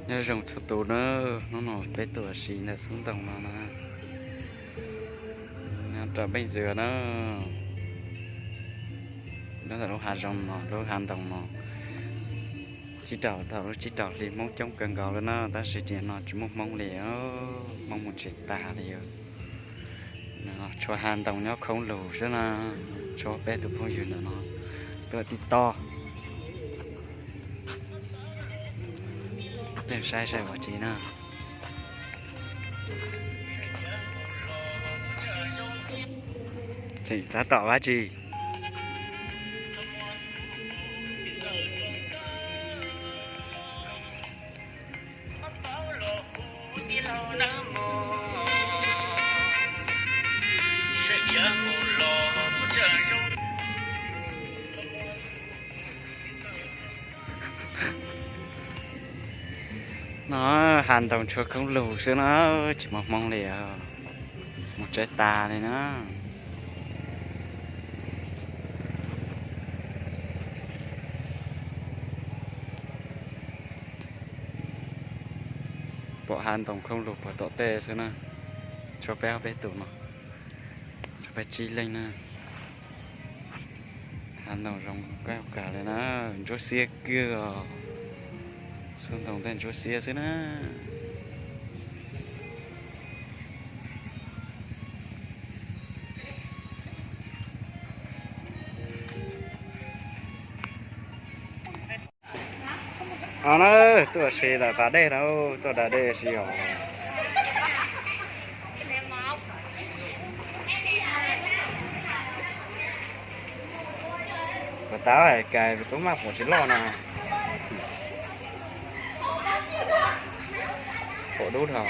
Nyob zoo txhua tus na, hnub no peb tuaj ua si ntawm xub ntoos no na, nyob rau Pej Zwm na, nyob ntawm lub hav zoov no, lub hav ntoos no. Tsib rau, thaum lub tsib rau hli Hmoob coob kawg nkaus li na, tab sis tiam no tsis muaj Hmoob li, Hmoob mus tsev tas li. Tshuav hav ntoos nyob khoob lug xwb na, tshuav peb tus phooj ywg ntawm no tuaj tib toj. Tej saib saib ua tsi na. Tseem tab tom ua tsi? No, hav ntoos tshuav khoob lug xwb na, tsis muaj Hmoob li, mus tsev tas li na. Pom hav ntoos khoob lug puag tom tej xwb na. Tshuav peb ob peb tus no, tshuav peb tsib leeg na. Hav ntoos zoo kawg li na, ntsuab xiab kawg os. Xub ntoos tej ntsuab xiab xwb na. Os na, tuaj ua si ntawm pas dej na, tuaj da dej si os. Puas tau hais kais tub maj pom tsis loj no. Pom dub dhau.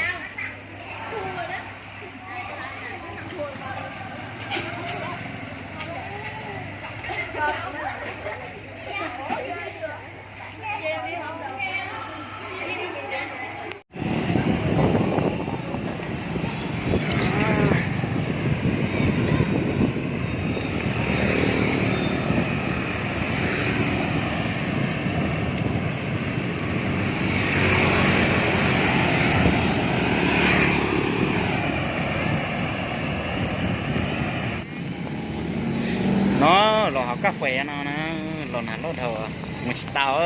No los haus kab fes no na, los nag loj dhau, mus tsis tau.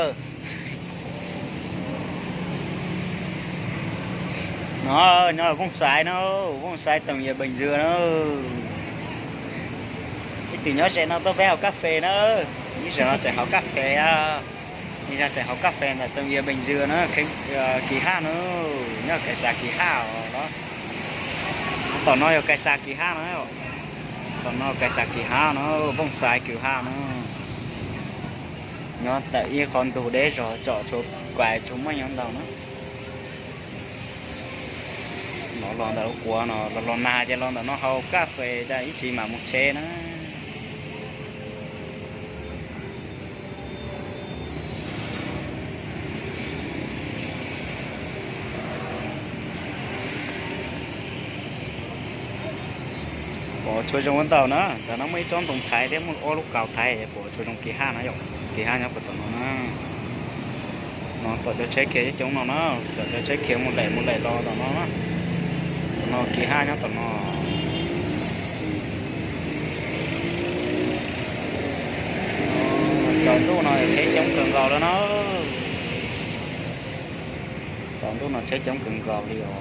No nyob Vooj Xais no, Vooj Xais Toom Yias Beem Zwm na. Ib tug nyob ze no tuaj peb haus kab fes na, ib zaug no tseem haus kab fes, ib zaug tseem haus kab fes ntawm Toom Yias Beem Zwm na, Kis Haj na, nyob Kais Xas Kis Haj os. Tom no yog Kais Xas Kis Haj na, tom no Kais Xas Kis Haj na, Vooj Xais Kis Haj na. Nyob tawm ib qho ntug deb zog tsom tshuav kais tshuav muaj nyob ntau na. No los ntawm lub quav no los los nag ces los ntawm no haus kab fes tas ib tsam mam mus tsev na. Pom tshuav zoo ua ntau na, ntawm no muaj ib tsob ntoo thaiv thiab muaj ob lub kaus thaiv, pom tshuav zoo Kis Haj no yom, Kis Haj nyob puag tom no na. No tom cov tsheb khiav coob coob no na, tom cov tsheb khiav mus lawm mus lawm los tom no na. Tom no Kis Haj nyob tom no. Tsaus ntuj no tsheb coob kawg nkaus li na. Tsaus ntuj no tsheb coob kawg nkaus li os.